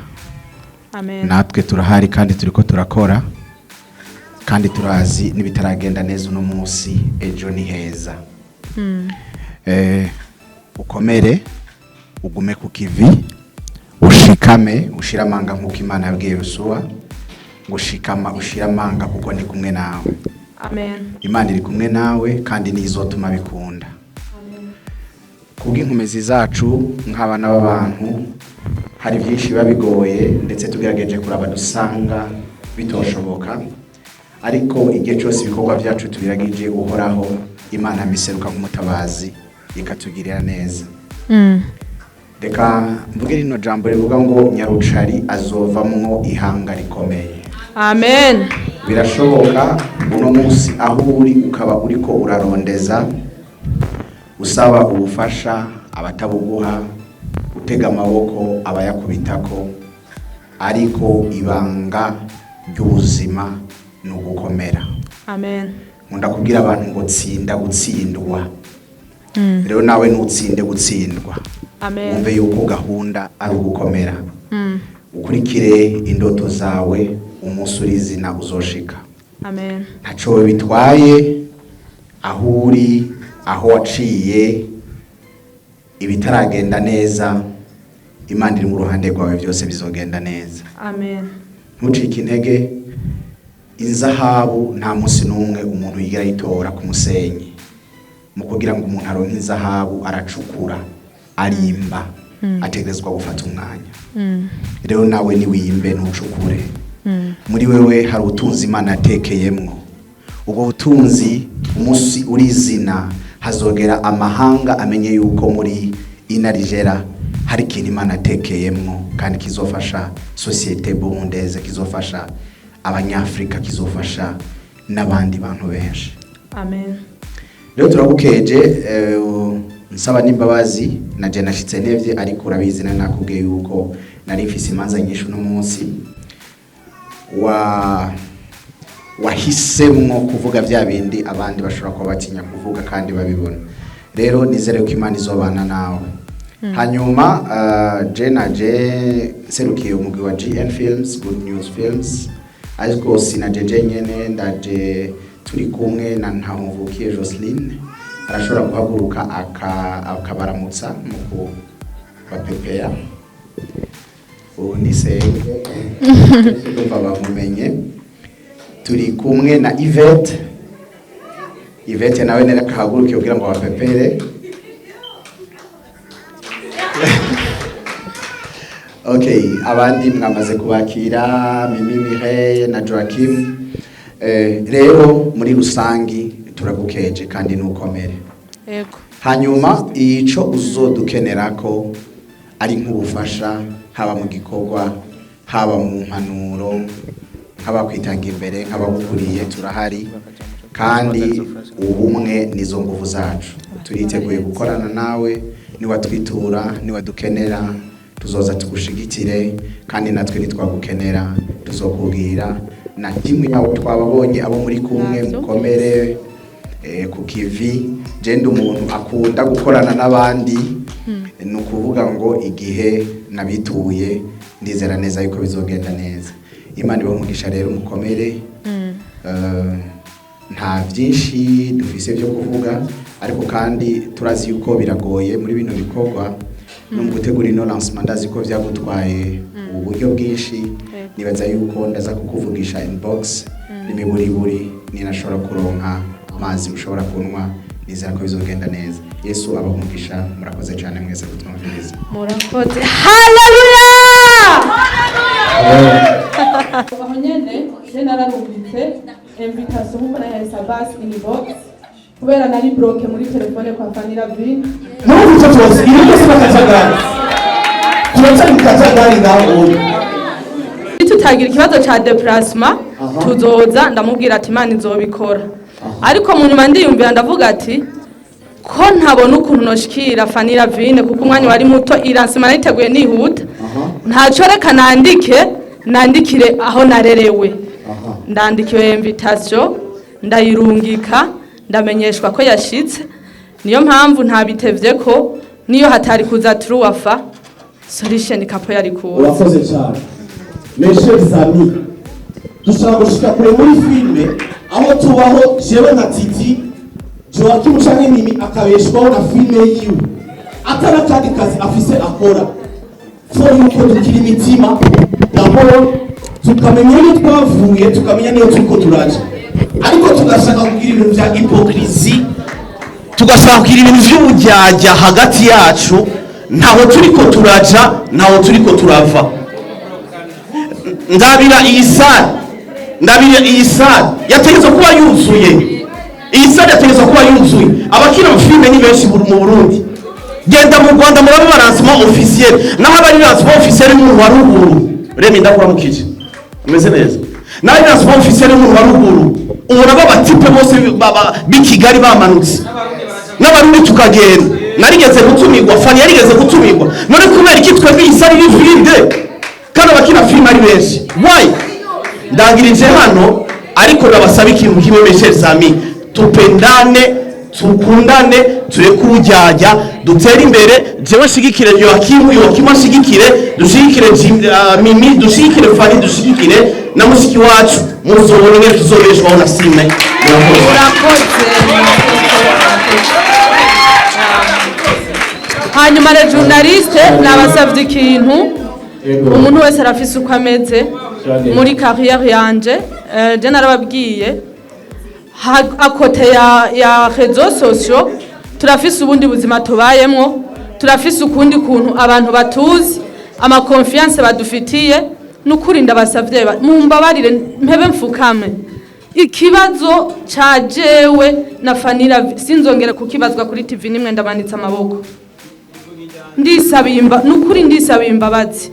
[SPEAKER 1] Amen.
[SPEAKER 7] Natwe turahari kandi turiko turakora, kandi turazi n'ibitaragenda neza uno munsi, ejo ni heza. Ukomere, ugume ku kivi. Ushikame ushira amanga nk'uko Imana yabwiye Yosuwa ngo shikama ushira amanga kuko ndi kumwe nawe.
[SPEAKER 1] Amen.
[SPEAKER 7] Imana iri kumwe nawe kandi niyo izotuma bikunda. Kubw'inkomezi zacu nk'abana b'abantu hari byinshi biba bigoye, ndetse tugerageje kuraba dusanga bitoshoboka, ariko igihe cyose ibikorwa byacu tubiragije Uhoraho, Imana miseruka nk'umutabazi ikatugirira neza. Reka mvuge rino jambo rivuga ngo nyarucari azovamwo ihanga rikomeye.
[SPEAKER 1] Amen.
[SPEAKER 7] Birashoboka uno munsi aho uri ukaba uriko urarondeza, usaba ubufasha abatabuguha, utega amaboko abayakubitako, ariko ibanga ry'ubuzima ni ugukomera.
[SPEAKER 1] Amen.
[SPEAKER 7] Nkunda kubwira abantu ngo tsinda gutsindwa. Rero nawe ntutsinde gutsindwa.
[SPEAKER 1] Amen.
[SPEAKER 7] Wumve yuko gahunda ari ugukomera. Ukurikire indoto zawe, umunsi urizina uzoshika.
[SPEAKER 1] Amen.
[SPEAKER 7] Ntaco bitwaye aho uri, aho waciye, ibitaragenda neza, Imana iri mu ruhande rwawe, byose bizogenda neza.
[SPEAKER 1] Amen.
[SPEAKER 7] Ntucike intege. Inzahabu nta munsi n'umwe umuntu yigira ayitora ku musenyi. Mu kugira ngo umuntu aronke inzahabu aracukura, arimba, ategerezwa gufata umwanya. Rero nawe niwiyimbe, ntucukure. Muri wewe hari ubutunzi Imana yatekeyemwo. Ubwo butunzi umunsi urizina hazogera amahanga amenye yuko muri inarijera hari ikintu Imana yatekeyemwo kandi kizofasha société burundaise, kizofasha Abanyafrika, kizofasha n'abandi bantu benshi.
[SPEAKER 1] Amen.
[SPEAKER 7] Rero turagukeje, nsaba n'imbabazi na je nashitse ntevye, ariko urabizi na nakubwiye yuko nari mfise imanza nyinshi uno munsi. Wa wahisemwo kuvuga vya bindi abandi bashobora kuba batinya kuvuga kandi babibona. Rero nizere ko Imana izobana nawe. Hanyuma je na je nserukiye umugwi wa GN Films, Good News Films, ariko sinaje nyene, ndaje turi kumwe na Ntahomvukiye Joseline. Arashobora guhaguruka akabaramutsa mu kubapepera. Ubu ni senge, ndumva bamumenye. Turi kumwe na Yvette. Yvette nawe nera kahaguruke kugira ngo abapepere. Okay, abandi mwamaze kubakira, Mimi Mireille na Joachim. Rero muri rusangi turagukeje kandi nukomere.
[SPEAKER 1] Yego.
[SPEAKER 7] Hanyuma ico uzodukenera ko ari nk'ubufasha, haba mu gikorwa, haba mu mpanuro, haba kwitanga imbere nk'abagukuriye, turahari kandi ubumwe nizo nguvu zacu. Turiteguye gukorana nawe, niwatwitura, niwadukenera tuzoza tugushigikire, kandi natwe nitwagukenera tuzokubwira. Na timu yawe twababonye, abo muri kumwe mukomere ku kivi. Je ndi umuntu akunda gukorana n'abandi, ni ukuvuga ngo igihe nabituye ndizera neza yuko bizogenda neza. Imana ibahe umugisha rero, mukomere. Nta byinshi dufise byo kuvuga, ariko kandi turazi yuko biragoye muri bino bikorwa no mu gutegura ino lancement. Ndazi ko byagutwaye uburyo bwinshi. Nibaza yuko ndaza kukuvugisha inbox n'imiburiburi, ninashobora kuronka amazi ushobora kunywa. Nizera ko bizogenda neza. Yesu abamugisha. Murakoze cyane mwese kutwumviriza.
[SPEAKER 1] Murakoze. Haleluya.
[SPEAKER 8] Aho nyene je nararungitse invitation nkuko nayihaye Sabas inbox kubera nari bloqué muri telefone kwa Fanny Lavine.
[SPEAKER 4] Muri icyo cyose iyo byose bakajagari, turacyari mu kajagari ngaho uri.
[SPEAKER 1] Tutagira ikibazo ca déplacement tuzoza, ndamubwira ati Imana izobikora. Ariko mu nyuma ndiyumvira, ndavuga ati ko ntabona ukuntu noshikira Fanny Lavine kuko umwanya wari muto, iransima nariteguye nihuta, ntaco, reka nandike, nandikire aho narerewe. Ndandikiwe invitation, ndayirungika, ndamenyeshwa ko yashitse. Niyo mpamvu ntabitevye ko niyo hatari kuza Truwafa Solution Couple yari kuza.
[SPEAKER 4] Urakoze cyane. Mes chers amis, dushobora gushika kure muri filime aho tubaho jewe nka Titi Joakim canke Mimi akabeshwaho na filime yiwe, atari akandi kazi afise akora. Faut yuko dukira imitima d'abord, tukamenya iyo twavuye, tukamenya niyo turiko turaja, ariko tugashaka kugira ibintu vya hypocrisie, tugashaka kugira ibintu vy'ubujyajya hagati yacu. Ntaho turiko turaja, ntaho turiko turava. Ndabira iyi salle, ndabira iyi salle yategetswe kuba yuzuye, iyi salle yategetswe kuba yuzuye. Abakina filime ni benshi mu Burundi. Genda mu Rwanda murabe ba lancement officiel, naho abari lancement officiel y'umuntu wa ruguru. Remi, ndakuramukije, umeze neza? Naho ari lancement officiel y'umuntu wa ruguru, ubona ba batipe bose b'i Kigali bamanutse, n'Abarundi tukagenda. Narigeze gutumirwa, Fani yarigeze gutumirwa. None kubera iki twebwe iyi salle iri vide kandi abakina filime ari benshi? Why? Ndangirije hano, ariko ndabasaba ikintu kimwe, mes chers amis: tupendane, tukundane, tureke ubujyajya, dutere imbere. Jewe nshigikire Yoakimu, Yoakimu ashigikire, dushigikire Mimi, dushigikire Fani, dushigikire na mushiki wacu. Muzobona ingene tuzobeshwaho na sime. Murakoze.
[SPEAKER 1] Urakoze. Hanyuma rero, journaliste, nabasavye ikintu. Umuntu wese arafise uko ameze. Muri carrière yanje, je narababwiye, à côté ya réseaux sociaux turafise ubundi buzima tubayemwo, turafise ukundi kuntu abantu batuzi, ama confiance badufitiye. Nukuri ndabasavye, mumbabarire, mpebe mfukame, ikibazo ca jewe na Fanira sinzongera kukibazwa kuri TV nimwe. Ndamanitse amaboko, ndisabiye nukuri ndisabiye imbabazi,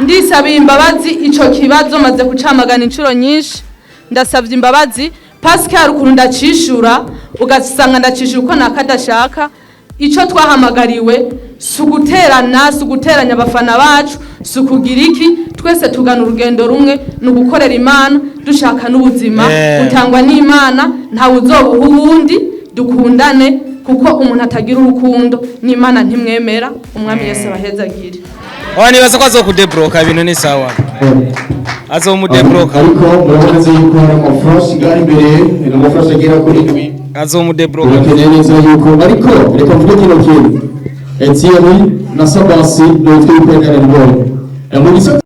[SPEAKER 1] ndisabiye imbabazi. Ico kibazo maze kucamagana inshuro nyinshi. Ndasavye imbabazi. Pascal, ukuntu ndacishura, ugasanga ndacishura uko nakadashaka. Ico twahamagariwe si uguterana, si uguteranya abafana bacu, si ukugira iki. Twese tugana urugendo rumwe, ni ugukorera Imana, dushaka n'ubuzima butangwa n'Imana, ntawe uzobuha uwundi. Dukundane, kuko umuntu atagira urukundo n'Imana ntimwemera. Umwami Yesu abahezagire.
[SPEAKER 9] Oya, nibaza ko azokudebloka, ibintu ni sawa, azomudebloka.
[SPEAKER 3] Ariko murabona neza yuko hari amafurashi ngaho imbere, ni amafurashi agera kuri 7.
[SPEAKER 9] Azomudebloka.
[SPEAKER 3] Birakeneye neza yuko, ariko reka mvuge kino kintu: Etienne na Sabasi ni utwe kwegana rwose mu gisata.